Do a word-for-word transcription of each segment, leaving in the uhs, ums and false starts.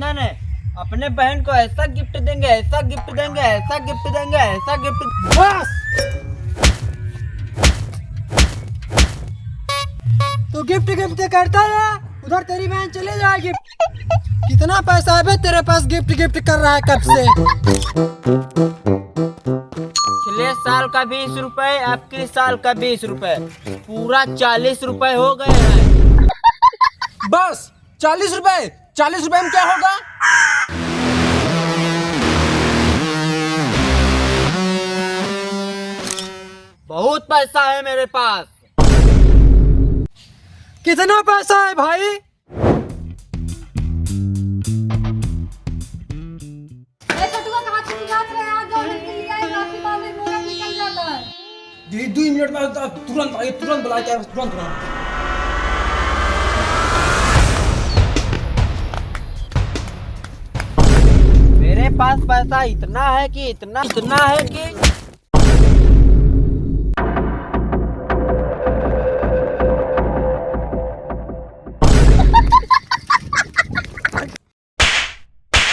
नहीं, नहीं, अपने बहन को ऐसा गिफ्ट देंगे, ऐसा गिफ्ट देंगे, ऐसा गिफ्ट देंगे, ऐसा गिफ्ट। बस, तू गिफ्ट गिफ्ट करता रहा, उधर तेरी बहन चली जाएगी। कितना पैसा है बे तेरे पास, गिफ्ट गिफ्ट कर रहा है कब से? पिछले साल का बीस रुपए, अब की साल का बीस रुपए, पूरा चालीस रुपए हो गए हैं। बस चालीस रुपए, चालीस रुपए में क्या होगा? बहुत पैसा है मेरे पास। कितना पैसा है भाई? ए छोटुआ, कहाँ छिपी जात रहे? आ जाओ, जल्दी ले आए, राखी बांधे, मुहूर्त निकल जाता है। दीदी, दो मिनट बाद, तुरंत आइए, तुरंत बुला के, तुरंत, तुरंत। मेरे पास पैसा इतना है कि इतना, इतना है कि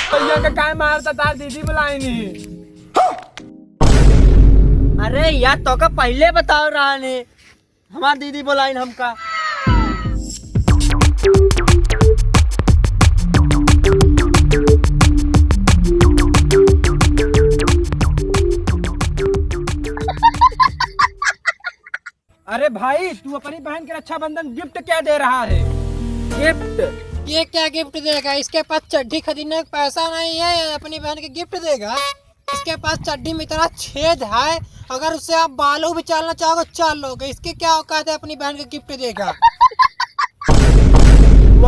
भैया का काय मारता, तार दीदी बुलाइनी। अरे यार, तोका पहिले बताओ रहा ने, हमार दीदी बुलाइन हमका। अरे भाई, तू अपनी बहन के रक्षाबंधन गिफ्ट क्या दे रहा है? गिफ्ट? ये क्या गिफ्ट देगा? इसके पास चड्ढी खरीदने का पैसा नहीं है, अपनी बहन के गिफ्ट देगा? इसके पास चड्ढी में इतना छेद है, अगर उससे आप बालू भी चालना चाहोगे, चाल लोगे। इसके क्या औकात है, अपनी बहन के गिफ्ट देगा?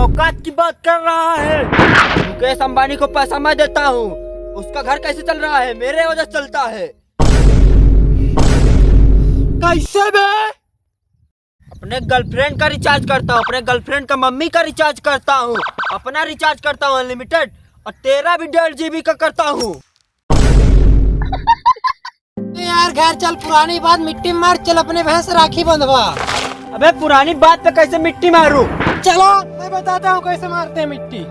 औकात की बात कर रहा है? मुकेश अंबानी को पैसा मैं देता हूँ, उसका घर कैसे चल रहा है? मेरे वजह से चलता है। कैसे बे? अपने गर्लफ्रेंड का रिचार्ज करता हूँ, अपने गर्लफ्रेंड का मम्मी का रिचार्ज करता हूँ, अपना रिचार्ज करता हूँ अनलिमिटेड, और तेरा भी डेढ़ जीबी का करता हूँ। यार, घर चल, पुरानी बात मिट्टी मार, चल अपने भैंस राखी बंधवा। अबे, पुरानी बात पे कैसे मिट्टी मारूं? चलो, मैं बताता हूँ कैसे मारते हैं मिट्टी।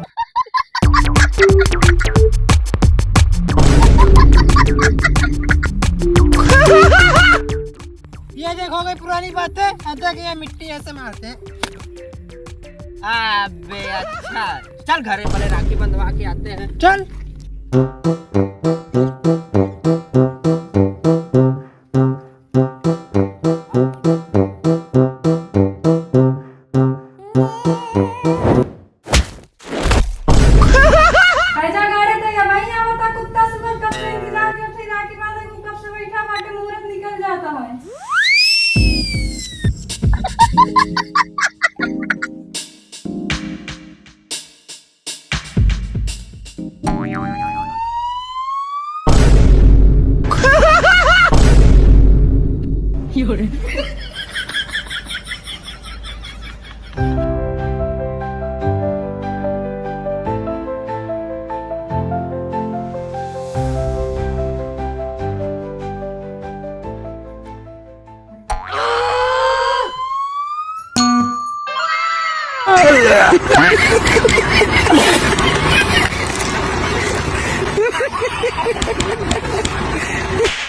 ये देखो गई पुरानी बातें, अब तक ये मिट्टी ऐसे मारते हैं। अबे अच्छा, चल घरे पहले राखी बंधवा के आते हैं। चल। हैजा गाड़े तो या भाई आवता कुत्ता सुअर, कब से इंतजार करते, राखी बांधे को कब से बैठा बाटे, मुहूर्त निकल जाता है।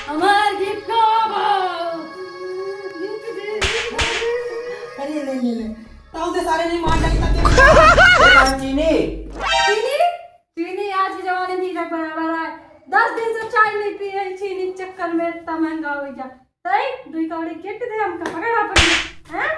हमार गिफ्ट कहाँ बा? अरे ले, ले, ले। ताऊ दे सारे नहीं मार डाली तब। चीनी। चीनी? चीनी आज के जमाने में हीरा के बराबर है। दस दिन से चाय नहीं पी है, चीनी के चक्कर में इतना महंगा हो गया। तई दुई कौड़ी गिफ्ट दे हमका, पकड़ अपन, हैं?